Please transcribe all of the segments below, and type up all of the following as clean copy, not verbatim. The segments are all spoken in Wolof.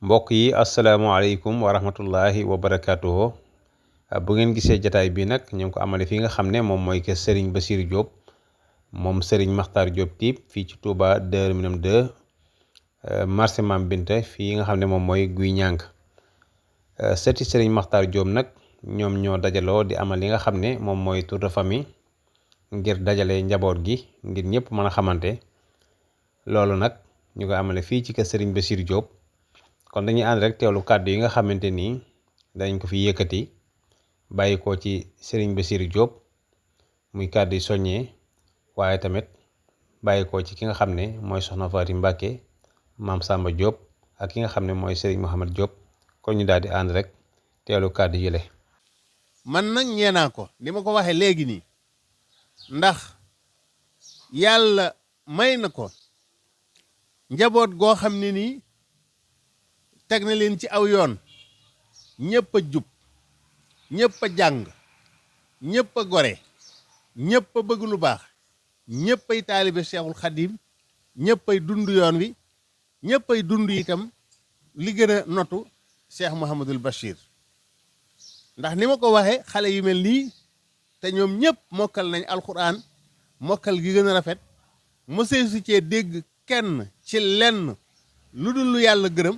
mbokk yi asalaamaaleykum wa rahmatullahi wa barakaatuhu. bu ngeen gisee jataay bi nag ñu ngi ko amale fi nga xam ne moom mooy kër Serigne Bassirou Diop moom Serigne Makhtar Diop Typ fii ci Touba Darou Minam 2 marché Mame Binta fii nga xam ne moom mooy Guy Ñàng. sëti Serigne Makhtar Diop nag ñoom ñoo dajaloo di amal li nga xam ne moom mooy tour de famille ngir dajale njaboot gi ngir ñëpp mën a xamante loolu nag ñu ko amale fii ci kër Serigne Bassirou Diop. kon dañuy ànd rek teewlu kàddu yi nga xamante ni dañ ko fi yëkkati bàyyi ko ci Serigne Bassirou Diop muy kàddu yi soññee waaye tamit bàyyi ko ci ki nga xam ne mooy Soxna Faty Mbacke Maam Samba Diop ak ki nga xam ne mooy Serigne Mohamed Diop kon ñu daal di ànd rek teewlu kàddu yi le man nag ñeenaa ko ni ma ko waxee léegi nii ndax yàlla may na ko njaboot goo xam ne nii teg na leen ci aw yoon ñëpp a jub ñëpp a jàng ñëpp a gore ñëpp a bëgg lu baax ñëpp ay taalibe Cheikhul Khadim ñëpp ay dund yoon wi ñëpp ay dund itam li gën a notu Cheikh Mouhamadul Bachir ndax ni ma ko waxee xale yu mel nii te ñoom ñëpp mokkal nañ alxuraan mokkal gi gën a rafet mosee su cee dégg kenn ci lenn lu dul lu yàlla gërëm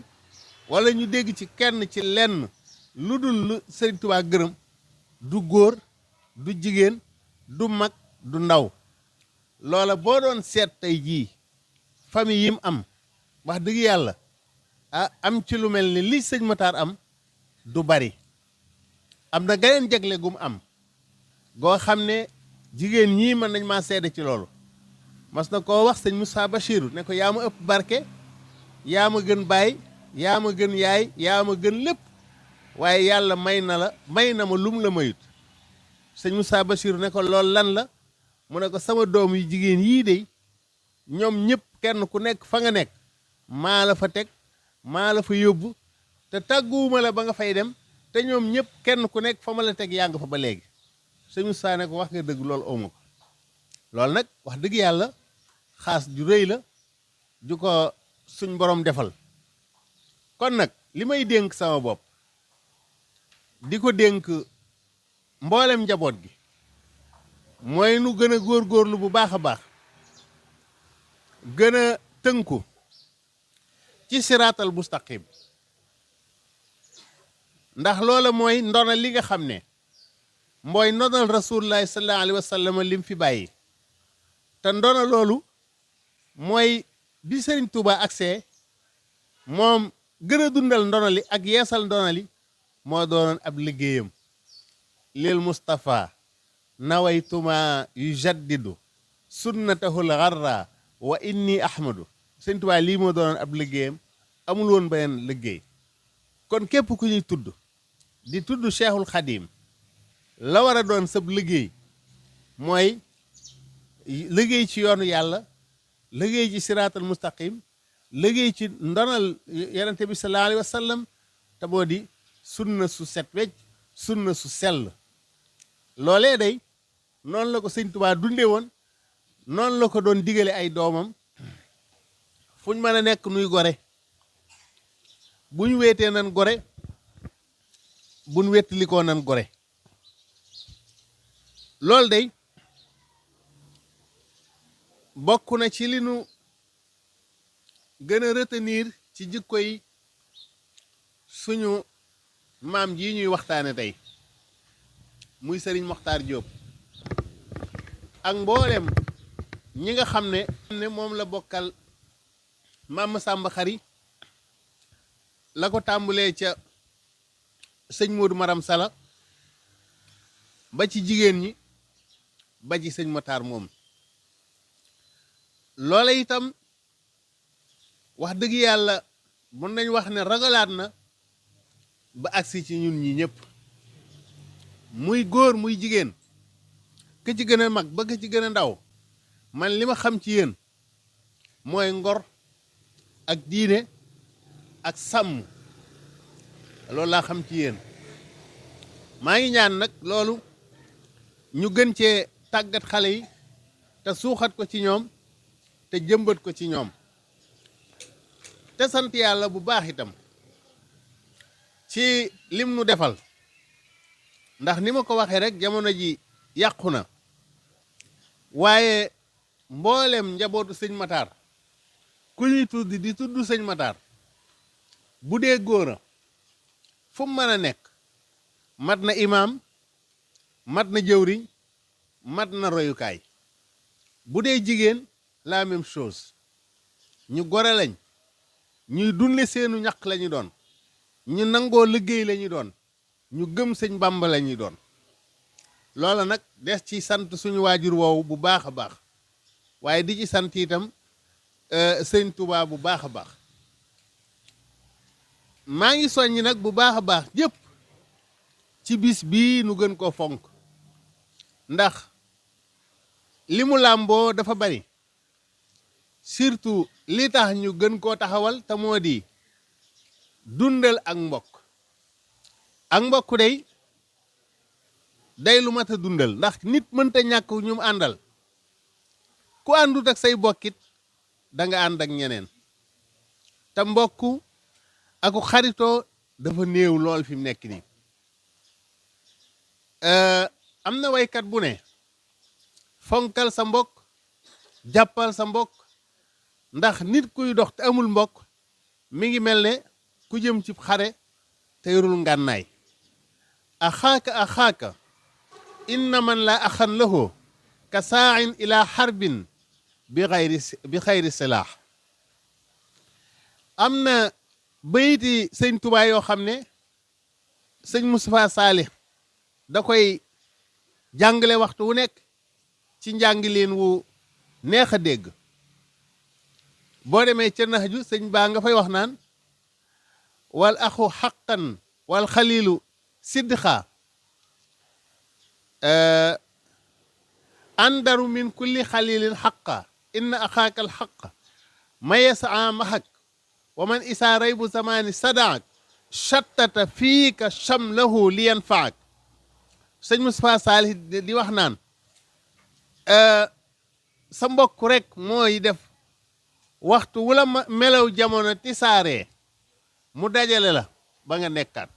wala ñu dégg ci kenn ci lenn lu dul lu Sëriñ Tuubaa gërëm du góor du jigéen du mag du ndaw loola boo doon seet tey jii famille yim am wax dëgg yàlla am ci lu mel ni li sëñ Matar am du bari am na geneen jagle gum am goo xam ne jigéen ñii mën nañ maa seede ci loolu mas na koo wax sëñ Moussa Bachirou ne ko yaa ma ëpp barke yaa ma gën baay yaa ma gën yaay yaa ma gën lépp waaye yàlla may na ma lum la mayut sëñ Moussa Bachir ne ko lool lan la mu ne ko sama doom yu jigéen yii de ñoom ñëpp kenn ku nekk fa nga nekk maa la fa teg maa la fa yóbbu te tàgguwuma la ba nga fay dem te ñoom ñëpp kenn ku nekk fa ma la teg yaa nga fa ba léegi sëñ Moussa ne ko wax nga dëgg loolu awma ko loolu nag wax dëgg yàlla xaas ju rëy la ju ko suñ borom defal kon nag li may dénk sama bopp di ko dénk mboolem njaboot gi mooy nu gën a góorgóorlu bu baax a baax gën a tënku ci siraatal mustaqim ndax loola mooy ndona li nga xam ne mooy ndonal rasulullahi sallallahu alayhi wa sallam lim fi bàyyi te ndona loolu mooy bi Sëriñ Tuuba agsee moom gën a dundal ndonali ak yeesal ndonali moo doonoon ab liggéeyam lil Mustafa nawaytuma yu jaddidu sunnatahul gharra wa inni ahmadu Sëñ Tuubaa lii moo doonoon ab liggéeyam amul woon beneen liggéey kon képp ku ñuy tudd di tudd Cheikhul Khadim la war a doon sab liggéey mooy liggéey ci yoonu yàlla liggéey ci siraatal mustaqim liggéey ci ndonal yonente bi sallallahu alayhi wa sallam te moo di sunna su set wecc sunna su sell loolee day noonu la ko sëñ Tuubaa dunde woon noonu la ko doon digale ay doomam fuñ mën a nekk nuy gore buñ weetee nan gore buñ wettalikoo nan gore loolu day bokk na ci li nu gën a retenir ci jikko yi suñu maam ji ñuy waxtaane tey muy sëriñ Makhtar Diop ak mboolem ñi nga xam ne moom la bokkal maam Samba Xari la ko tàmbulee ca sëñ Modou Maram Sala ba ci jigéen ñi ba ci sëñ Matar moom loola itam wax dëgg yàlla mën nañ wax ne ragalaat na ba agsi ci ñun ñi ñëpp muy góor muy jigéen ka ci gën a mag ba ka ci gën a ndaw man li ma xam ci yéen mooy ngor ak diine ak sàmm loolu laa xam ci yéen maa ngi ñaan nag loolu ñu gën cee tàggat xale yi te suuxat ko ci ñoom te jëmbat ko ci ñoom te sant yàlla bu baax itam ci lim nu defal ndax ni ma ko waxee rek jamono ji yàqu na waaye mboolem njabootu sëñ Matar ku ñuy tudd di tudd sëñ Matar bu dee góor a fu mu mën a nekk mat na imaam mat na jëwriñ mat na royukaay bu dee jigéen la même chose ñu gore lañ ñuy dunde seenu ñaq lañu doon ñu nangoo liggéey lañu doon ñu gëm sëñ Bàmba lañuy doon loola nag des ci sant suñu waajur woowu bu baax a baax waaye di ci sant itam sëñ Touba bu baax a baax maa ngi soññi nag bu baax a baax yëpp ci bis bii nu gën koo fonk ndax li mu làmboo dafa bari surtout li tax ñu gën koo taxawal te moo di dundal ak mbokk day lu mat a dundal ndax nit mënta ñàkk ñu mu àndal ku àndut ak say bokkit da nga ànd ak ñeneen te mbokk aku xaritoo dafa néew lool fi mu nekk nii am na waykat bu ne fonkal sa mbokk jàppal sa mbokk ndax nit kuy dox te amul mbokk mi ngi mel ne ku jëm ci xare te yorul ngànnaay axaaka inna man la axan lahu ka saain ila xarbin bi xayri silaax am na bayiti sëñ Tuubaa yoo xam ne sëñ Moustapha Saalih da koy jàngale waxtu wu nekk ci njàngileen wu neex a dégg boo demee ca Nahju sëñ baa nga fay wax naan wal axu xaqan wal xalilu siddiqa andaru min kulli xalilin xaqa inna axaaka al xaqa ma yasaa mahak wa man isaa raybu zamaani sadaak shattata fiika chamlahu li yanfaak sëñ Moustapha Saalih di wax naan sa mbokk rek mooy def waxtu wula melaw jamono tisaaree mu dajale la ba nga nekkaat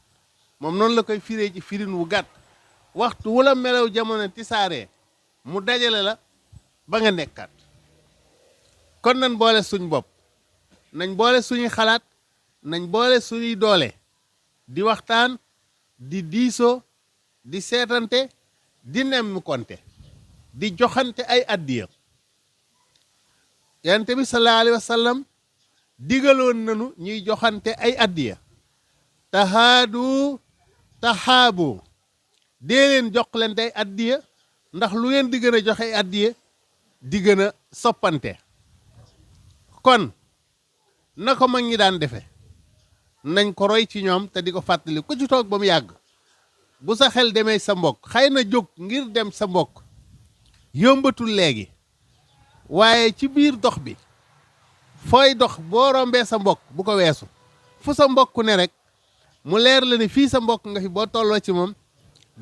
moom noonu la koy firee ci firin wu gàtt waxtu wula melaw jamono tisaaree mu dajale la ba nga nekkaat kon nañ boole suñ bopp nañ boole suñuy xalaat nañ boole suñuy doole di waxtaan di diisoo di seetante di nemmi konte di joxante ay addiya yonent bi sallallahu alayhi wa sallam digaloon nanu ñuy joxante ay addiya tahaadu tahaabu dee leen joxlante ay addiya ndax lu ngeen di gën a joxe ay addiya di gën a soppante kon na ko mag ñi daan defe nañ ko roy ci ñoom te di ko fàttali ku ci toog ba mu yàgg bu sa xel demee sa mbokk xëy na jóg ngir dem sa mbokk yombatul léegi waaye ci biir dox bi fooy dox boo rombee sa mbokk bu ko weesu fu sa mbokk ne rek mu leer la ne fii sa mbokk nga fi boo tolloo ci moom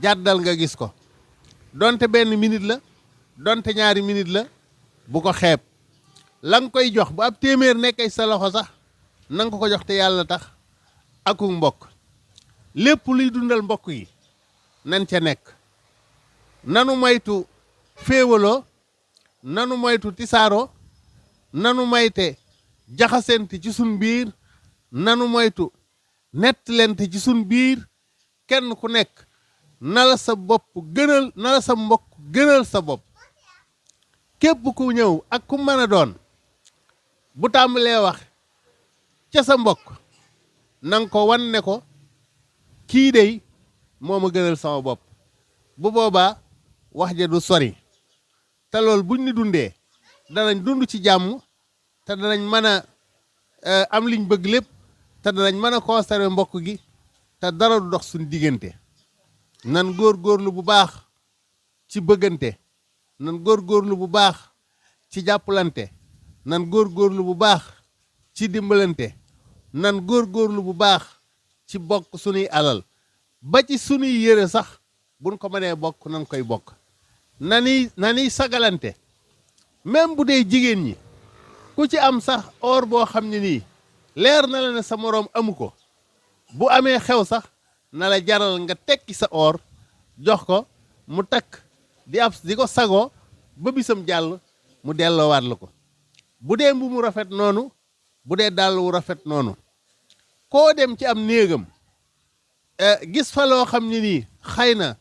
jàddal nga gis ko donte benn minute la donte ñaari minute la bu ko xeeb la nga koy jox bu ab téeméer nekkay sa loxo sax na nga ko jox te yàlla tax akuk mbokk lépp luy dundal mbokk yi nan ca nekk nanu moytu féewaloo nanu moytu tisaaroo nanu moyte jaxasente ci sun biir nanu moytu nettalente ci sun biir kenn ku nekk na la sa bopp gënal na la sa mbokk gënal sa bopp képp ku ñëw ak ku mën a doon bu tàmbalee wax ca sa mbokk nanga ko wan ne ko kii dey moo ma gënal sama bopp bu boobaa wax ja du sori te loolu buñ ni dundee danañ dund ci jàmm te danañ mën a am liñ bëgg lépp te danañ mën a conserver mbokk gi te dara du dox suñ diggante nan góorgóorlu bu baax ci bëggante nan góorgóorlu bu baax ci jàppalante nan góorgóorlu bu baax ci dimbalante nan góorgóorlu bu baax ci bokk suñuy alal ba ci suñuy yére sax buñ ko mënee bokk nan koy bokk nani sagalante même bu dee jigéen ñi ku ci am sax or boo xam ne nii leer na la ne sa moroom amu ko bu amee xew sax na la jaral nga tekki sa or jox ko mu takk di ko sagoo ba bisam jàll mu delloowaat la ko bu dee mbu mu rafet noonu bu dee dàll wu rafet noonu koo dem ci am néegam gis fa loo xam ne nii xëy na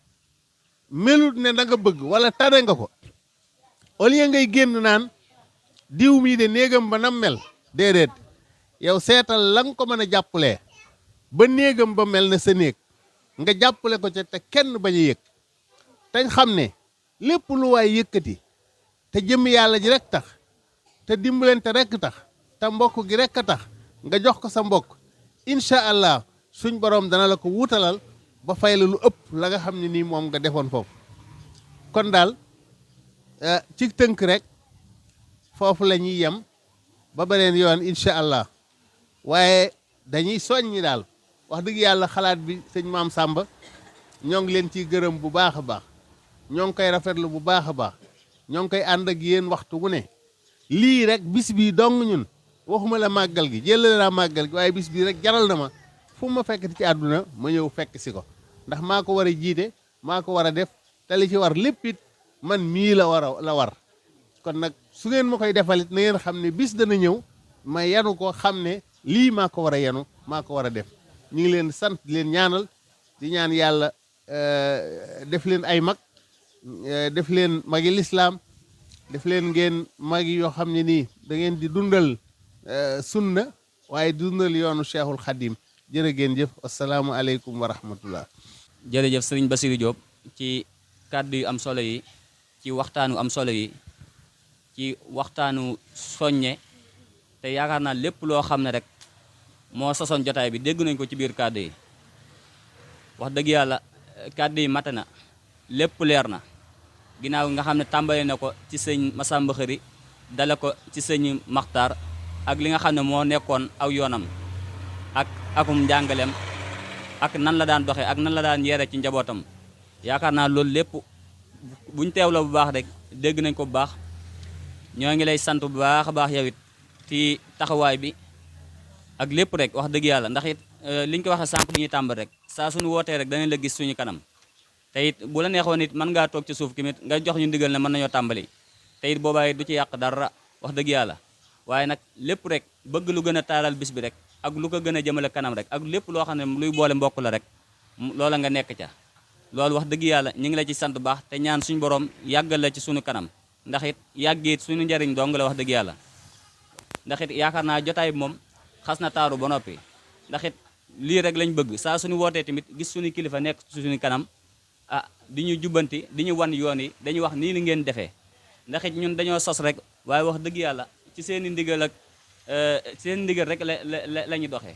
melut ne da nga bëgg wala tane nga ko au lieu ngay génn naan diw mii de néegam ba nam mel déedéet yow seetal la nga ko mën a jàppalee ba néegam ba mel na sa néeg nga jàppale ko ca te kenn bañ a yëg te xam ne lépp lu waay yëkkati te jëm yàlla ji rek tax te dimbalante rek tax te mbokk gi rek a tax nga jox ko sa mbokk incha allah suñ borom dana la ko wutalal ba fay la lu ëpp la nga xam ne nii moom nga defoon foofu kon daal ci tënk rek foofu la ñuy yem ba beneen yoon incha allah waaye dañuy soññi daal wax dëgg yàlla xalaat bi sëñ Maam Samba ñoo ngi leen ciy gërëm bu baax a baax ñoo ngi koy rafetlu bu baax a baax ñoo ngi koy ànd ak yéen waxtu wu ne lii rek bis bii dong ñun waxuma la màggal gi jëlale naa màggal gi waaye bis bii rek jaral na ma fu ma fekkati ci àdduna ma ñëw fekk si ko ndax maa ko war a jiite maa ko war a def te li ci war lépp it man mii la war kon nag su ngeen ma koy defalit na ngeen xam ne bis dana ñëw ma yanu ko xam ne lii maa ko war a yanu maa ko war a def ñu ngi leen sant di leen ñaanal di ñaan yàlla def leen ay mag def leen magi lislaam def leen ngeen magi yoo xam ne nii da ngeen di dundal sunna waaye dundal yoonu Cheikhul Khadim jërë ngeen jëf asalaamualeykum wa rahmatullah. jërëjëf sëriñ Bassirou Diop ci kàddu yu am solo yi ci waxtaanu am solo yi ci waxtaanu soññe te yaakaar naa lépp loo xam ne rek moo sosoon jotaay bi dégg nañ ko ci biir kàddu yi wax dëgg yàlla kàddu yi mate na lépp leer na ginnaaw nga xam ne tàmbale na ko ci sëñ Massamba Xëri dale ko ci sëñ Maxtaar ak li nga xam ne moo nekkoon aw yoonam ak akum njàngaleem ak nan la daan doxee ak nan la daan yere ci njabootam yaakaar naa loolu lépp buñ teewloo bu baax rek dégg nañ ko bu baax ñoo ngi lay sant bu baax a baax yow it ci taxawaay bi ak lépp rek wax dëgg yàlla ndax it liñ ko waxee sànq bi ñuy tàmbal rek saa suñu wootee rek danañ la gis suñu kanam te it bu la neexoon it mën ngaa toog ci suuf kimit nga jox ñu ndigal ne mën nañoo tàmbali te it boobaa it du ci yàq dara wax dëgg yàlla waaye nag lépp rek bëgg lu gën a taaral bis bi rek ak lu ko gën a jëmale kanam rek ak lépp loo xam ne luy boole mbokk la rek loola nga nekk ca loolu wax dëgg yàlla ñu ngi la ci sant bu baax te ñaan suñu borom yàggal la ci suñu kanam ndax it yàgg it suñu njariñ dong la wax dëgg yàlla ndax it yaakaar naa jotaay bi moom xas na taaru ba noppi ndax it lii rek lañ bëgg saa suñu wootee tamit gis suñu kilifa nekk suñu kanam di ñu jubbanti di ñu wan yoon yi dañuy wax nii ni ngeen defee ndax it ñun dañoo sos rek waaye wax dëgg yàlla ci seeni ndigal ak seen ndigal rek la ñu doxee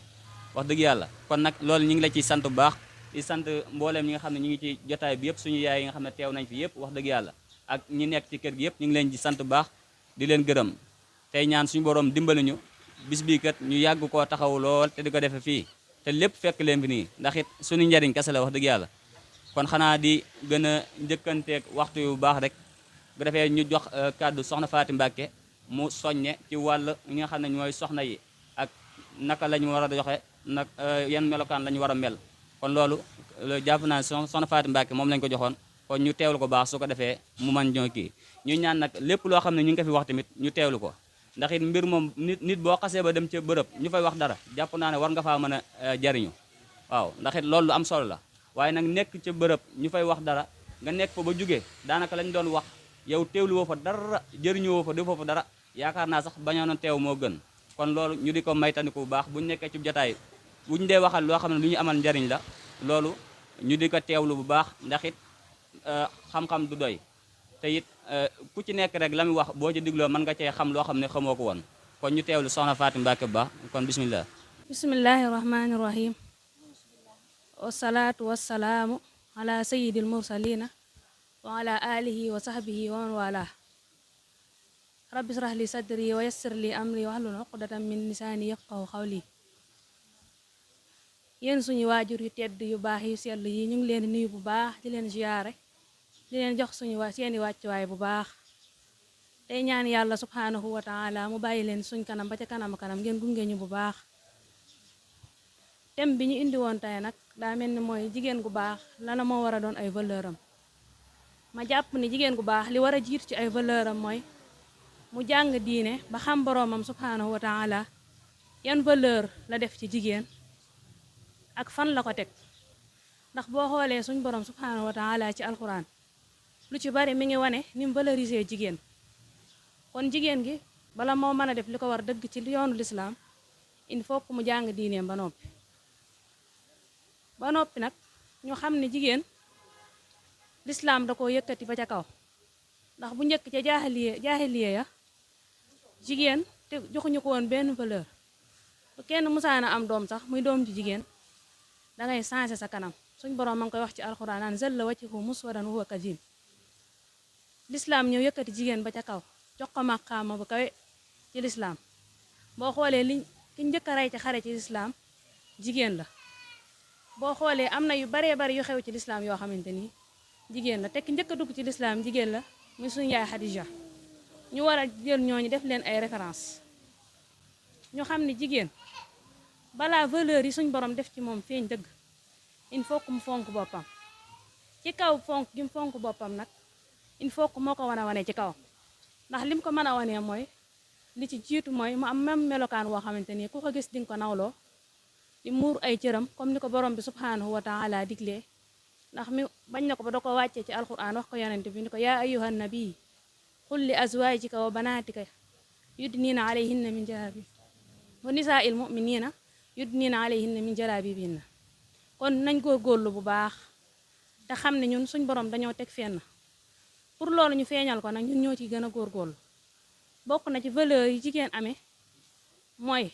wax dëgg yàlla kon nag loolu ñu ngi la ciy sant bu baax di sant mbooleem ñi nga xam ne ñu ngi ci jotaay bi yëpp suñu yaay yi nga xam ne teew nañ fi yëpp wax dëgg yàlla ak ñi nekk ci kër gi yëpp ñu ngi leen di sant bu baax di leen gërëm tey ñaan suñu borom dimbali ñu bis bii kat ñu yàgg koo taxaw lool te di ko defe fii te lépp fekk leen fi nii ndax it suñu njariñ kese la wax dëgg yàlla kon xanaa di gën a njëkkanteeg waxtu yu baax rek bu defee ñu jox kàddu soxna Faati Mbàkke mu soññe ci wàll ñi nga xam ne ñooy soxna yi ak naka lañu war a joxe nag yan melokaan la ñu war a mel kon loolu jàpp naa soxna Faati Mbàkke moom lañ ko joxoon kon ñu teewlu ko baax su ko defee mu man ñoo kii ñu ñaan nag lépp loo xam ne ñu ngi ko fi wax tamit ñu teewlu ko ndax it mbir moom nit boo xasee ba dem ca bërëb ñu fay wax dara jàpp naa ne war nga faa mën a jariñu waaw ndax it loolu lu am solo la waaye nag nekk ca bërëb ñu fay wax dara nga nekk fa ba jugee daanaka lañ doon wax yow teewlu woo fa dara jëriñu woo fa defoo fa dara yaakaar naa sax bañoon teew moo gën kon loolu ñu di ko maytandiku bu baax buñu nekkee ci jotaay buñu dee waxal loo xam ne lu ñu amal njariñ la loolu ñu di ko teewlu bu baax ndax it xam-xam du doy te it ku ci nekk rek la muy wax boo ci digloo mën nga cee xam loo xam ne xamoo ko woon kon ñu teewlu soxna Faati Mbàkke bu baax kon bismillah bismillahi rahmani rahim wasalaatu wasalaamu ala sayyidil mursalina wa ala alihi wa sahbihi wa man wala rabbi israh li sadri wa yassir li amri wahlul uqdatan min lisaani yafqahu qawli yéen suñu waajur yu tedd yu baax yu sell yi ñu ngi leen di nuyu bu baax di leen ziyaare di leen jox seeni wàccuwaay bu baax tey ñaan yàlla subhanahu wa taala mu bàyyi leen suñ kanam ba ca kanam ngeen gunge ñu bu baax thème bi ñu indi woon tey nag daa mel ni mooy jigéen gu baax lana moo war a doon ay valeur am. ma jàpp ni jigéen gu baax li war a jiitu ci ay valeur am mooy mu jàng diine ba xam boroomam subhaanahu wa taala yan valeur la def ci jigéen ak fan la ko teg. ndax boo xoolee suñ borom subhaanahu wa taala ci alxuraan lu ci bari mi ngi wane ni mu valoriser jigéen. kon jigéen gi bala moo mën a def li ko war dëgg ci yoonu lislaam il faut que mu jàng diineem ba noppi nag ñu xam ne jigéen lislaam da koo yëkkati ba ca kaw. ndax bu njëkk ca jaahiliya ya jigéen te joxuñu ko woon benn valeur. bu kenn musaana am doom sax muy doom ji jigéen dangay changé sa kanam. suñ borom ma ngi koy wax ci alxuraan naan zalla wajhuhu muswaddan wa huwa kazim. lislaam ñëw yëkkati jigéen ba ca kaw jox ko maqaama bu kawe ci lislaam. boo xoolee ki njëkk a rey ci xare ci lislaam jigéen la. boo xoolee am na yu baree bari yu xew ci lislaam yoo xamante ni jigéen la te ki njëkk a dugg ci lislaam jigéen la muy suñu yaay Xadija. ñu war a jël ñooñu def leen ay référence ñu xam ne jigéen balaa valeur yi suñ borom def ci moom feeñ dëgg il faut que mu fonk boppam. ci kaw fonk gi mu fonk boppam nag il faut que moo ko wan a wane ci kaw. ndax lim ko mën a wanee mooy li ci jiitu mooy mu am même melokaan woo xamante ni ku ko gis dinga ko nawloo di muur ay cëram comme ni ko borom bi subhaanahu wa taala diglee. ndax mi bañ na ko ba da ko wàccee ci alquran wax ko yonent bi ni ko yaa ayyuhan nabi qul li azwaajika wa banaatika yudniina alayhinna min jalaabi wa nisaa'il mu'miniina yudniina alayhinna min jalaabibihinna. kon nañ góorgóorlu bu baax te xam ne ñun suñ borom dañoo teg fenn pour loolu ñu feeñal ko nag ñun ñoo ciy gën a góorgóorlu. bokk na ci valeur yi jigéen amee mooy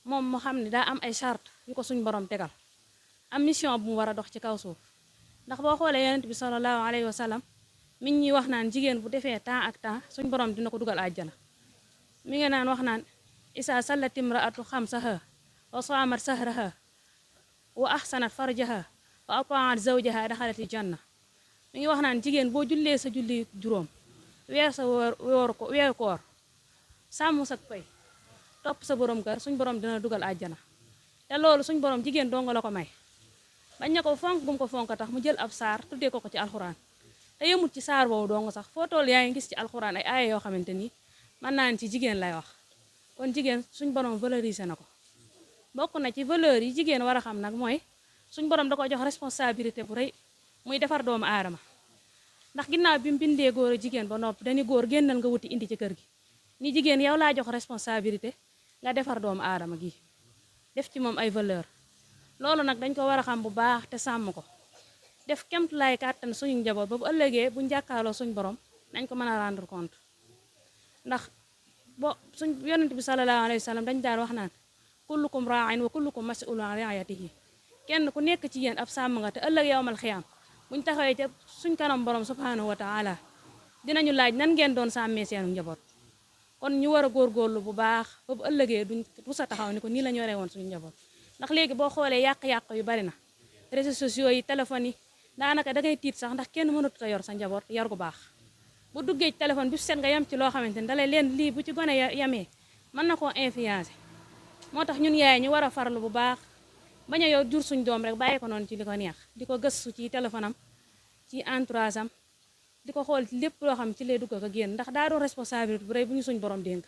moom mu xam ne daa am ay charte yu ko suñ borom tegal am mission bu mu war a dox ci kaw suuf. ndax boo xoolee yonent bi sallallahu alayhi wa sallam mi ngi ñuy wax naan jigéen bu defee temps ak temps suñ borom dina ko dugal àjjana. mi ngi naan wax naan isa sallat imraatu xamsaha wa saamat sahraha wa ahsanat farjaha wa ataat zawjaha daxalatil janna. mi ngi wax naan jigéen boo jullee sa julli juróom weer sa weeru koor sàmm sa pay topp sa borom kër suñ borom dina dugal àjjana. te loolu suñ borom jigéen donga la ko may. bañ na ko fonk gum ko fonk tax mu jël ab saar tuddee ko ci alxuraan te yëmut ci saar boobu dong sax foo toll yaa ngi gis ci alxuraan ay aaya yoo xamante ni mën naa ci jigéen lay wax. kon jigéen suñ borom valoriser na ko. bokk na ci valeur yi jigéen war a xam nag mooy suñ borom da ko jox responsabilité bu rëy muy defar doomu aadama. ndax ginnaaw bi mu bindee góor a jigéen ba noppi dañu góor génnal nga wuti indi ci kër gi ni jigéen yow laa jox responsabilité nga defar doomu aadama gi def ci moom ay valeur. loolu nag dañ ko war a xam bu baax te sàmm ko def kemt lay kàttan suñu njaboot ba bu ëllëgee buñ jàkkaaloo suñ borom nañ ko mën a rendre compte. ndax suñ yonent bi sallallahu alayhi wa sallam dañ daan wax naan kullukum ra'in wa kullukum mas'ulun an ra'iyatihi. kenn ku nekk ci yéen ab sàmm nga te ëllëg yawmal xiyaam buñ taxawee ca suñ kanam borom subhanahu wa taala dinañu laaj nan ngeen doon sàmmee seenu njaboot. kon ñu war a góorgóorlu bu baax ba bu ëllëgee duñ rusa taxaw ni ko nii la ñu yoree woon suñu njaboot. ndax léegi boo xoolee yàq-yàq yu bari na réseaux sociaux yi téléphone yi daanaka dangay tiit sax ndax kenn mënatut a yor sa njaboot yor gu baax. bu duggee ci téléphone bi set nga yem ci loo xamante ni dalay leen lii bu ci gone yamee mën na koo influencer. moo tax ñun yaay ñu war a farlu bu baax bañ a yow jur suñ doom rek bàyyi ko noonu ci li ko neex di ko gëstu ci téléphone am ci entourage am di ko xool ci lépp loo xam ci lay dugg ko génn ndax daa doon responsabilité bu rëy bu ñu suñ borom dénk.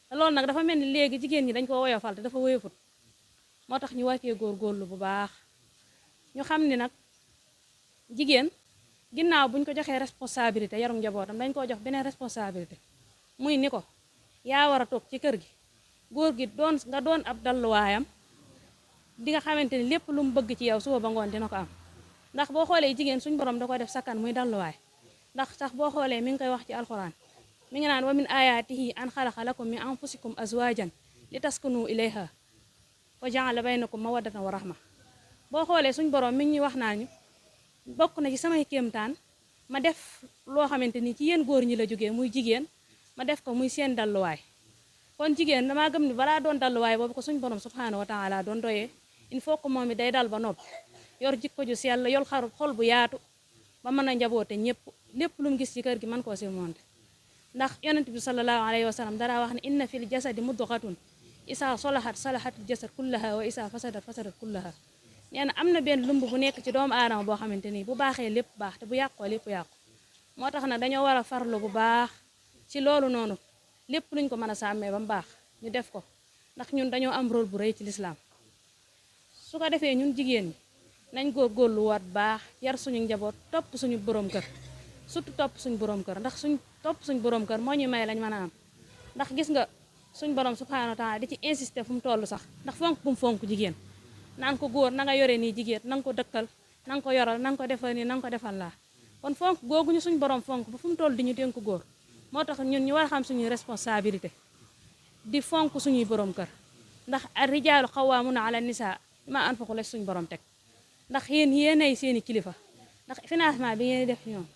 te loolu nag dafa mel ni léegi jigéen ñi dañ ko woyofal te dafa woyofut. moo tax ñu wàccee góorgóorlu bu baax ñu xam ni nag jigéen ginnaaw buñ ko joxee responsabilité yarum njabootam dañ koo jox beneen responsabilité muy ni ko yaa war a toog ci kër gi góor gi nga doon ab dalluwaayam di nga xamante ni lépp lu mu bëgg ci yow suba ba ngoon dina ko am. ndax boo xoolee jigéen suñ borom da ko def sakkan muy dalluwaay ndax sax boo xoolee mi ngi koy wax ci alxuraan mi ngi naan wa min ayaatihi an xalaqa lakum min anfusikum azwajan li taskunu ilayha wa ja'ala baynakum mawaddatan wa rahma. boo xoolee suñ borom mi ngi ñuy wax naa ñu bokk na ci samay kéemtaan ma def loo xamante ni ci yéen góor ñi la jógee muy jigéen ma def ko muy seen dalluwaay. kon jigéen damaa gëm ni balaa doon dalluwaay boobu ko suñ borom subhanahu wa taala doon doyee il faut que moom it day dal ba noppi yor jikko ju sell yor xol bu yaatu ba mën a njaboote ñëpp lépp lu mu gis ci kër gi mën koo surmonter. ndax yonent bi sallallahu alayhi wa sallam dara wax ne inna fil jasadi mudghatun isa solahat salahat jasad kullaha wa isa fasadat fasadat kullaha. nee na am na benn lumb bu nekk ci doomu aadama boo xamante ni bu baaxee lépp baax te bu yàqoo lépp yàqu. moo tax nag dañoo war a farlu bu baax ci loolu noonu lépp luñ ko mën a sàmmee ba mu baax ñu def ko ndax ñun dañoo am rôle bu rëy ci lislaam. su ko defee ñun jigéen ñi nañ góorgóorlu waat baax yar suñu njaboot topp suñu borom kër surtout topp suñu borom kër ndax topp suñu borom kër moo ñu may lañ mën a am. ndax gis nga suñ borom subhanahu wa taala di ci insister fu mu toll sax ndax fonk bu mu fonk jigéen naan ko góor na nga yore nii jigéen na nga ko dëkkal na nga ko yoral na nga ko defal nii na nga ko defal laa. kon fonk googu ñu suñ borom fonk ba fu mu toll di ñu dénk góor moo tax ñun ñu war a xam suñuy responsabilité di fonk suñuy borom kër ndax ar rijaalu xawwaamuna ala nisaa bimaa anfaqu la suñu borom teg ndax yéenay seeni kilifa ndax financement bi ngeen def ñoom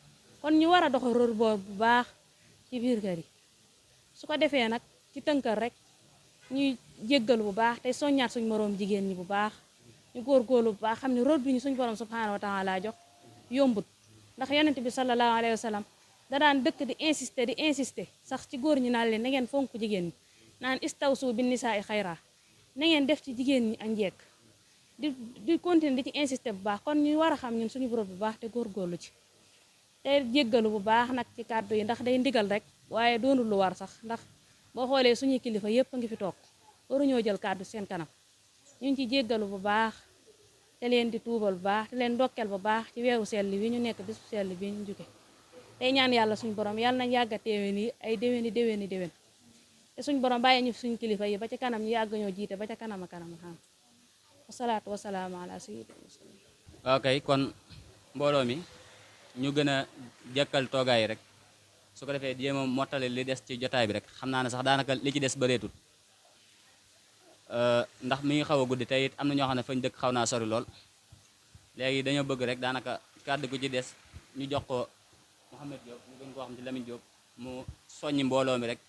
kon ñu war a doxal rôle boobu bu baax ci biir kër yi. su ko defee nag ci tënkal rek ñuy jéggalu bu baax tey soññaat suñ moroom jigéen ñi bu baax ñu góorgóorlu bu baax xam ne rôle bi ñu suñ borom subhanahu wa taala jox yombut ndax yonent bi sallallahu alayhi wa sallam da daan dëkk di insister sax ci góor ñi naan leen na ngeen fonk jigéen ñi naan istawsu bin nisaa i xayra na ngeen def ci jigéen ñi ak njekk di continuer di ci insister bu baax kon ñu war a xam ñun suñu rôle bu baax te góorgóorlu ci te jéggalu bu baax nag ci kàddu yi ndax day ndigal rek waaye doonul lu war sax ndax boo xoolee suñuy kilifa yépp a ngi fi toog waruñoo jël kàddu seen kanam ñu ngi ci jéggalu bu baax te leen di tuubal bu baax te leen ndokkeel bu baax ci weeru sell wi ñu nekk bisu sell bi ñu jóge tey ñaan yàlla suñu borom yàlla nañ yàgga teewén yi ay déwéni te suñu borom bàyyi ñu suñu kilifa yi ba ca kanam ñu yàgg ñoo jiite ba ca kanam a kanam xam wasalaatu wasalaamu ala sayyidil mursalin. ok kon mbooloo mi ñu gën a jëkkal toogaay rek su ko defee jéem a mottali li des ci jotaay bi rek xam naa ne sax daanaka li ci des bëreetul ndax mi ngi xaw a guddi te it am na ñoo xam ne fañ dëkk xaw naa sori lool léegi dañoo bëgg rek daanaka kàddu gu ci des ñu jox ko Mouhamed Diop ñu gën koo xam ci Lamine Diop mu soññi mbooloo mi rek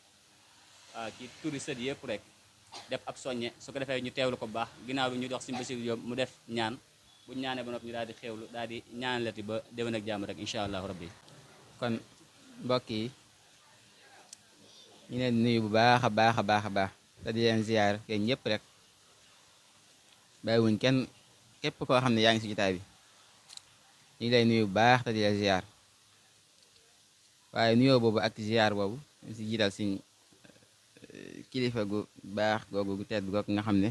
waaw ci turi sët yëpp rek def ab soññe su ko defee ñu teewlu ko bu baax ginnaaw bi ñu dox Sëñ Bassirou Diop mu def ñaan buñ ñaanee ba noppi ñu daal di xewlu daal di ñaanalati ba déwén ak jàmm rek incha allahu rabbi. kon mbokk yi ñu leen nuyu bu baax a baax a baax a baax te di leen ziar yéen ñëpp rek bàyyiwuñ kenn képp koo xam ne yaa ngi si jotaay bi ñu ngi lay nuyu bu baax te di leen ziar waaye nuyoo boobu ak ziar boobu ñu si jiital suñ kilifa gu baax googu gu tedd googu nga xam ne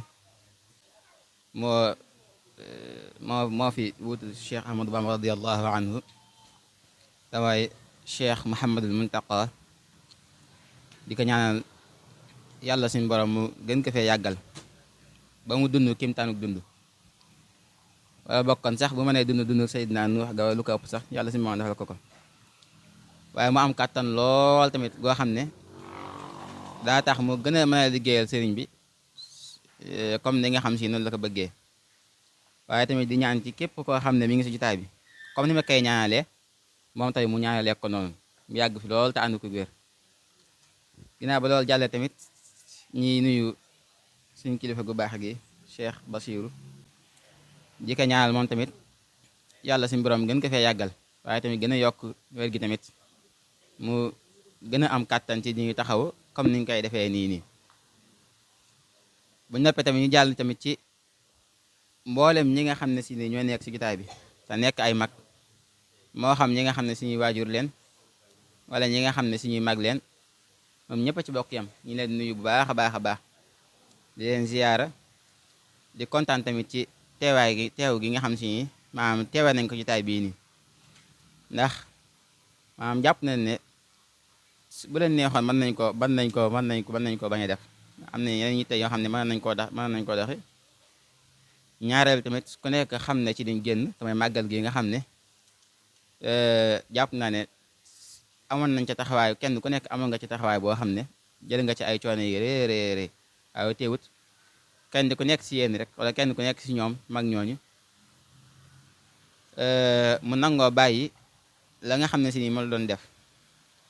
moo fi wuutu Cheikh Ahmadou Bamba radiallahu anhu te mooy Cheikh Mouhamadul Muntaqa di ko ñaanal yàlla suñu borom mu gën ko fee yàggal ba mu dund kim taanuk dund wala bokkoon sax bu ma nee dund Seydina Nuux ga lu ko ëpp sax yàlla suñu borom defal ko ko waaye mu am kàttan lool tamit goo xam ne daa tax mu gën a mën a liggéeyal sëriñ bi comme ni nga xam si noonu la ko bëggee waaye tamit di ñaan ci képp koo xam ne mi ngi si jotaay bi comme ni ma koy ñaanalee moom tamit mu ñaanalee ko noonu mu yàgg fi lool te ànd ko wér ginnaaw ba loolu jàllee tamit ñi nuyu suñu kilifa gu baax gi Cheikh Bassirou di ko ñaanal moom tamit yàlla suñu borom gën ko fee yàggal waaye tamit gën a yokk wér gi tamit mu gën a am kàttan ci ñuy taxaw comme niñ koy defee nii bu noppee tamit ñu jàll tamit ci mboolem ñi nga xam ne si ni ñoo nekk si jotaay bi te nekk ay mag moo xam ñi nga xam ne suñuy waajur leen wala ñi nga xam ne suñuy mag leen moom ñëpp a ci bokk yam ñu leen nuyu bu baax a baax a baax di leen ziyaara di kontaan tamit ci teew gi nga xam si ni maanaam teewee nañ ko jotaay bii nii ndax maanaam jàpp nañ ne bu leen neexoon mën nañ ko bañ a def am na yeneen yitte yoo xam ne mën nañ koo doxi ñaareel tamit ku nekk xam ne ci liñ génn tamay màggal gi nga xam ne jàpp naa ne amoon nañ ca taxawaay kenn ku nekk amoon nga ci taxawaay boo xam ne jël nga ci ay coono yi réeréeré waaye teewut kenn ku nekk si yéen rek wala kenn ku nekk si ñoom mag ñooñu mu nangoo bàyyi la nga xam ne si nii ma doon def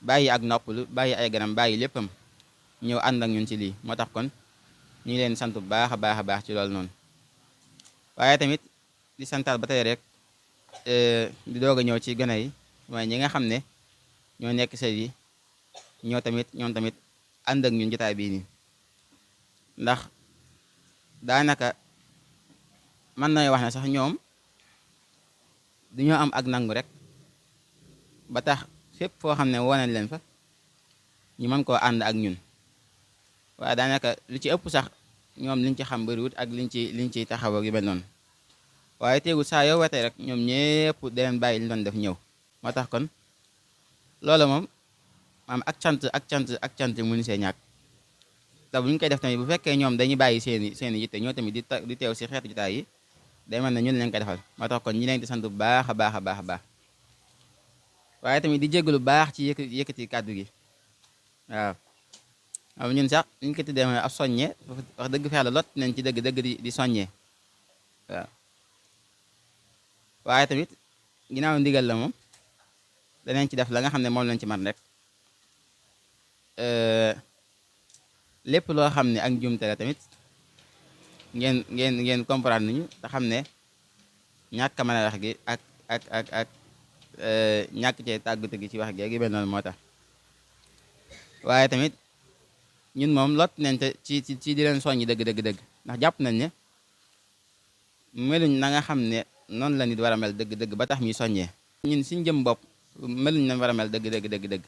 bàyyi ak noppalu bàyyi ay ganam bàyyi léppam ñëw ànd ak ñun ci lii moo tax kon ñu ngi leen sant bu baax a baax a baax ci loolu noonu waaye tamit di santaat ba tey rek di doog a ñëw ci gën yi mooy ñi nga xam ne ñoo nekk sët yi ñoom tamit ànd ak ñun jotaay bii nii ndax daanaka mën nañu wax ne sax ñoom dañoo am ak nangu rek ba tax fépp foo xam ne woo nañ leen fa ñu mën koo ànd ak ñun waaye daanaka lu ci ëpp sax ñoom liñ ci xam bëriwut ak liñ ciy taxaw ak yu mel noonu waaye teewul saa yoo watee rek ñoom ñépp deneen bàyyi li doon def ñëw moo tax kon loolu moom maam ak cant mënu see ñàkk te bu ñu koy def tamit bu fekkee ñoom dañuy bàyyi seeni yitte ñoo tamit di teew si xeetu jotaay yi day mel ne ñun leen koy defal moo tax kon ñi leen di sant bu baax a baax a baax a baax waaye tamit di jéggalu baax ci yëkkati kàddu gi waaw ñun sax ñu ko tuddee ab soññe wax dëgg fa yàlla lot nañ ci dëgg di soññee waaw waaye tamit ginnaaw ndigal la moom danañ ci def la nga xam ne moom lañ ci man rek lépp loo xam ne ak njuumte la tamit ngeen comprendre nañu te xam ne ñàkk a mën a wax gi ak ñàkk cee tàggatu gi ci wax gi mel noonu moo tax waaye tamit ñun moom lot nañ te ci di leen soññi dëgg ndax jàpp nañ ne meluñ na nga xam ne noonu la nit war a mel dëgg ba tax muy soññee ñun suñ jëm bopp meluñ na war a mel dëgg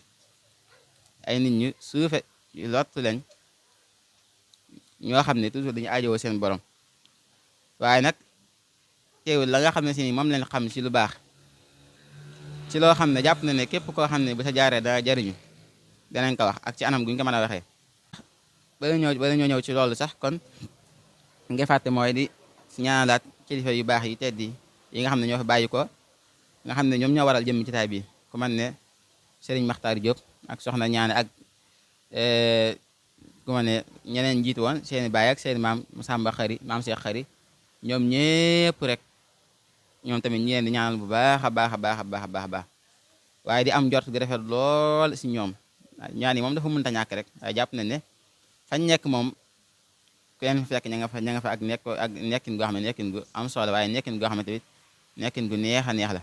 ay nit ñu suufe lot lañ ñoo xam ne toujours dañu aajowoo seen borom waaye nag teewul la nga xam ne si ni moom lañ xam ci lu baax ci loo xam ne jàpp na ne képp koo xam ne bu sa jaaree dana jariñu danañ ko wax ak ci anam guñ ko mën a waxee bala ñoo ñëw ci loolu sax kon nga fàtte mooy di ñaanalaat kilifa yu baax yi tedd yi nga xam ne ñoo fa bàyyi ko nga xam ne ñoom ñoo waral jëm ci taay bi ku man ne Serigne Makhtar Diop ak soxna ñaane ak ku ma ne ñeneen jiitu woon seeni baay ak seeni maam Samba Xari maam Cheikh Xari ñoom ñépp rek ñoom tamit ñi leen di ñaanal bu baax a baax waaye di am njort gu rafet lool si ñoom ñaan yi moom dafa mënta ñàkk rek waaye jàpp nañ ne fañ nekk moom ku leen fekk ña nga fa ak nekkin goo xam ne nekkin gu am solo waaye nekkin goo xam ne tamit nekkin gu neex a neex la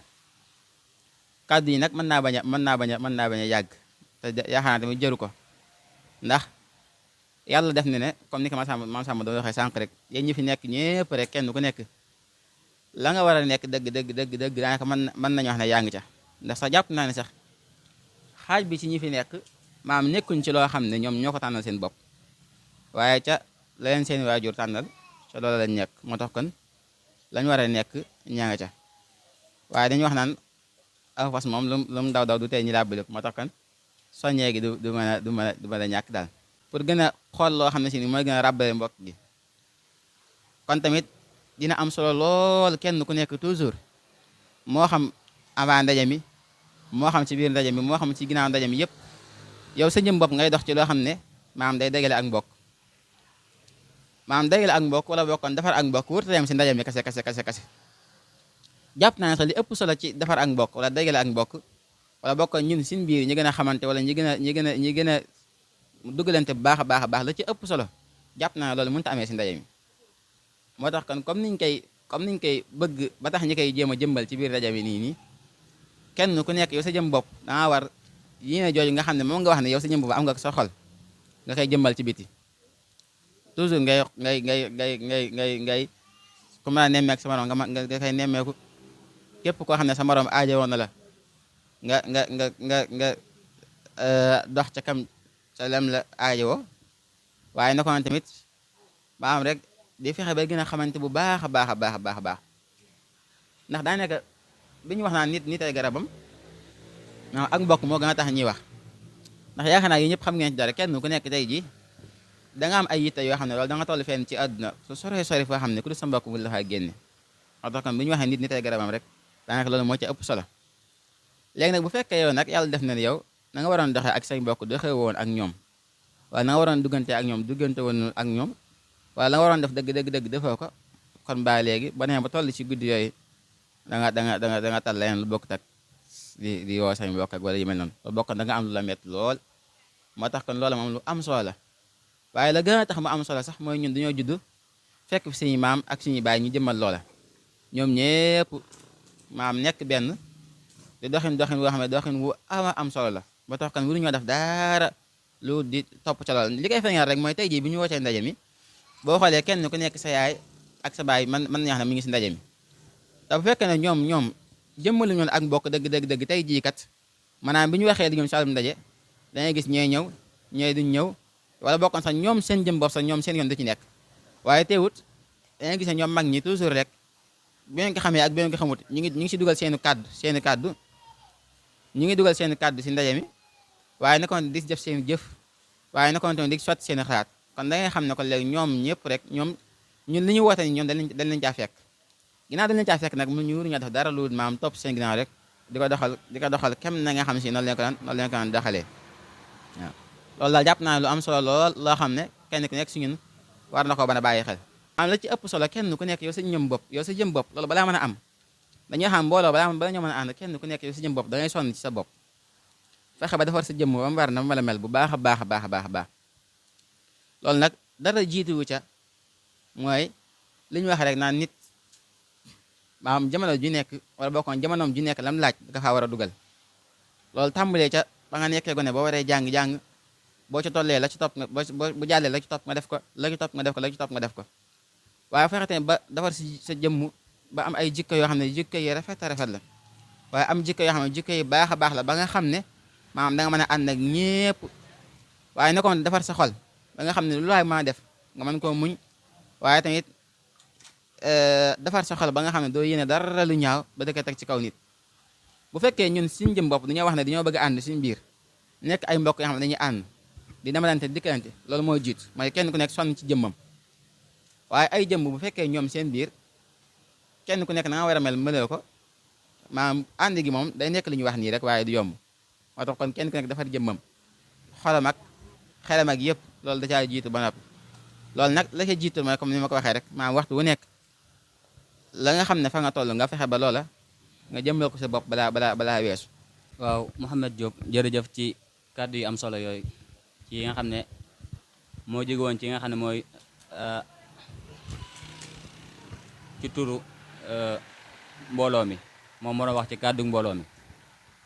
kàddu yi nag mën naa bañ a yàgg te yaakaar naa tamit jëru ko ndax yàlla def ne comme ni ko maam Samba doon waxee sànq rek yéen ñi fi nekk ñëpp rek kenn ku nekk la nga war a nekk dëgg daanaka mën nañu wax ne yaa ngi ca ndax sax jàpp naa ne sax xaaj bi ci ñi fi nekk maam nekkuñ ci loo xam ne ñoom ñoo ko tànnal seen bopp waaye ca la leen seen waajur tànnal ca loolu lañ nekk moo tax kon lañ war a nekk ñaa nga ca waaye dañuy wax naan aw fas moom lu mu daw du tey ñi laa bëlëb moo tax kon soññee gi du mën a ñàkk daal pour gën a xool loo xam ne si ni mooy gën a ràbbale mbokk gi kon tamit dina am solo lool kenn ku nekk toujours moo xam avant ndaje mi moo xam ci biir ndaje mi moo xam ci ginnaaw ndaje mi yëpp yow sa jëm bopp ngay dox ci loo xam ne maam day dagale ak mbokk maam dagale ak mbokk wala bokkoon defar ak mbokk wërta yam si ndaje mi kase jàpp naa ne sax li ëpp solo ci defar ak mbokk wala dagale ak mbokk wala bokkoon ñun sin biir ñi gën a xamante wala ñi gën a dugalante bu baax a baax la ci ëpp solo jàpp naa ne loolu mënut a amee si ndaje mi moo tax kon comme niñ koy bëgg ba tax ñi koy jéem a jëmbal ci biir ndaje mi nii kenn ku nekk yow sa jëm bopp danga war yéene jooju nga xam ne moom nga wax ne yow sa jëm bopp am nga sa xol nga koy jëmbal ci biti toujours ngay ku mën a nemmeek sa morom nga koy nemmeeku képp koo xam ne sa morom aajo woon na la nga dox ca kam sa lem la aajo waaye na ko tamit ba am rek di fexe ba gën a xamante bu baax a baax ndax daanaka bi ñu wax naan nit ay garabam ak mbokk moo gën a tax ñuy wax ndax yaakaar naa yi ñëpp xam ngeen ci dara kenn ku nekk tey ji da nga am ay yitte yoo xam ne loolu da nga toll fenn ci àdduna su sori foo xam ne ku du sa mbokk mu la faa génne moo tax kon bi ñu waxee nit ay garabam rek daanaka loolu moo ci ëpp solo léegi nag bu fekkee yow nag yàlla def na yow na nga waroon doxee ak say mbokk doxee woon ak ñoom wala na nga waroon duggante ak ñoom duggante woon ak ñoom wala la nga waroon def dëgg defoo ko kon ba léegi ba nee ba toll ci guddi yooyu da nga tal leneen lu bokk tak di woo say mbokk ak wala yu mel noonu lu bokk da nga am lu la métti lool moo tax kon loola moom lu am solo la waaye la gën a tax mu am solo sax mooy ñun dañoo judd fekk fi suñu maam ak suñu baay ñu jëmmal loola ñoom ñépp maam nekk benn di doxin boo xam ne doxin wu am solo la ba tax kon waruñoo def dara lu di topp ca lool li koy feeñal rek mooy tey jii bi ñu wootee ndaje mi boo xoolee kenn ku nekk sa yaay ak sa baay mën nañu wax ne mi ngi si ndaje mi te bu fekkee ne ñoom jëmmali ñoon ak mbokk dëgg tey jii kat maanaam bi ñu waxee di ñoom si wàllum ndaje dangay gis ñooy ñëw ñooy duñ ñëw wala bokkoon sax ñoom seen jëm bopp sax ñoom seen yoon du ci nekk waaye teewut dangay gis ne ñoom mag ñi toujours rek bi ngeen ko xamee ak bi ngeen ko xamut ñu ngi si dugal seeni kàddu ñu ngi dugal seeni kàddu si ndaje mi waaye nakoon di def seen jëf waaye nakoon tamit di sotti seeni xalaat kon da ngay xam ne ko léegi ñoom ñëpp rek ñoom ñun li ñu woote ni ñoom dañ leen caa fekk ginnaaw dañ leen caa fekk nag mu ñu waruñoo def dara lu maam topp seen ginnaaw rek di ko doxal kem na nga xam si noonu leen ko daan doxalee waaw loolu daal jàpp naa lu am solo lool loo xam ne kenn ku nekk si ñun war na ko mën a bàyyi xel am la ci ëpp solo kenn ku nekk yow sa jëm bopp loolu balaa mën a am dañuy xam mbooloo bala ñoo mën a ànd kenn ku nekk yow sa jëm bopp da ngay sonn ci sa bopp fexe ba defar sa jëmm ba mu war na ma la mel bu baax a baax a baax a baax a baax loolu nag dara jiituwu ca mooy li ñu wax rek naan nit maanaam jamono ju nekk wala bokkoon jamonoom ju nekk lam laaj dafa war a dugal loolu tàmbalee ca ba nga nekkee gone boo waree jàng boo ca tollee la ci topp nga bu jàllee la ci topp nga def ko la ci topp nga def ko la ci topp nga def ko waaye fexe tamit ba defar si sa jëmm ba am ay jikko yoo xam ne jikko yi rafet a rafet la waaye am jikko yoo xam ne jikko yi baax a baax la ba nga xam ne maanaam da nga mën a ànd ak ñépp waaye na ko defar sa xol ba nga xam ne lu waay mën a def nga mën koo muñ waaye tamit defar sa xol ba nga xam ne doo yéene dara lu ñaaw ba dëkk teg ci kaw nit bu fekkee ñun suñu jëm bopp dañoo wax ne dañoo bëgg a ànd suñu biir nekk ay mbokk yoo xam ne dañuy ànd di demalante dikkalante loolu mooy jiit mooy kenn ku nekk sonn ci jëmmam waaye ay jëmm bu fekkee ñoom seen biir kenn ku nekk na nga war a meloo ko maanaam ànd gi moom day nekk li ñuy wax nii rek waaye du yomb moo tax kon kenn ku nekk defar jëmmam xolam ak xelam ak yëpp loolu da caa jiitu ba noppi loolu nag la ca jiitu mooy comme ni ma ko waxee rek maanaam waxtu wu nekk la nga xam ne fa nga toll nga fexe ba loola nga jëmmal ko sa bopp balaa weesu. waaw Mouhamed Diop jërëjëf ci kàddu yu am solo yooyu ci nga xam ne moo jóge woon ci nga xam ne mooy ci turu mbooloo mi moom moo doon wax ci kàddu mbooloo mi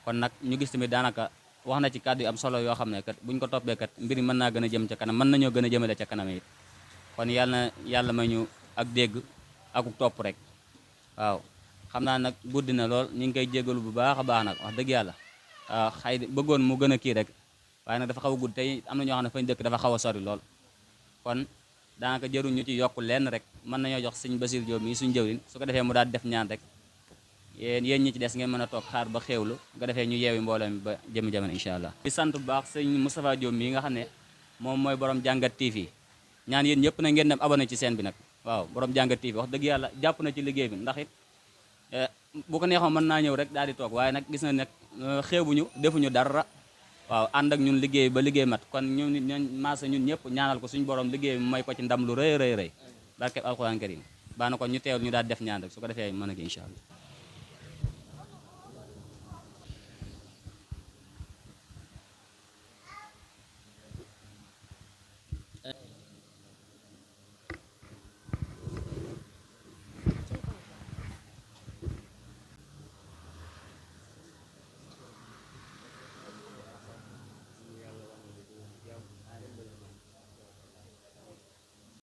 kon nag ñu gis tamit daanaka wax na ci kàddu yu am solo yoo xam ne kat buñ ko toppee kat mbir mi mën naa gën a jëm ca kanam mën nañoo gën a jëmale ca kanam it kon yàlla may ñu ak dégg akuk topp rek waaw xam naa nag guddi na lool ñu ngi koy jégalu bu baax a baax nag wax dëgg yàlla xëy bëggoon mu gën a kii rek waaye nag dafa xaw a gudd tey am na ñoo xam ne fañ dëkk dafa xaw a sori lool kon daanaka jëruñ ñu ci yokk lenn rek mën nañoo jox sëñ Basir Diop mi suñ jëwriñ su ko defee mu daal def ñaan rek yéen ñi ci des ngeen mën a toog xaar ba xéewlu su ko defee ñu yeewi mbooloo mi ba jëmi jamono incha allah di sant bu baax sëñ Moustapha Diop mi nga xam ne moom mooy borom jàngat TV ñaan yéen ñëpp na ngeen dem abonné ci seen bi nag waaw borom jàngat TV wax dëgg yàlla jàpp na ci liggéey bi ndax it bu ko neexoon mën naa ñëw rek daal di toog waaye nag gis na nag xeebuñu defuñu dara waaw ànd ak ñun liggéey ba liggéey mat kon ñun maasa ñun ñëpp ñaanal ko suñu borom liggéey bi may ko ci ndam lu rëy rëy rëy barkeb alxuraan karim baa na ko ñu teewul ñu daal def ñaan rek su ko defee mën a gi incha allah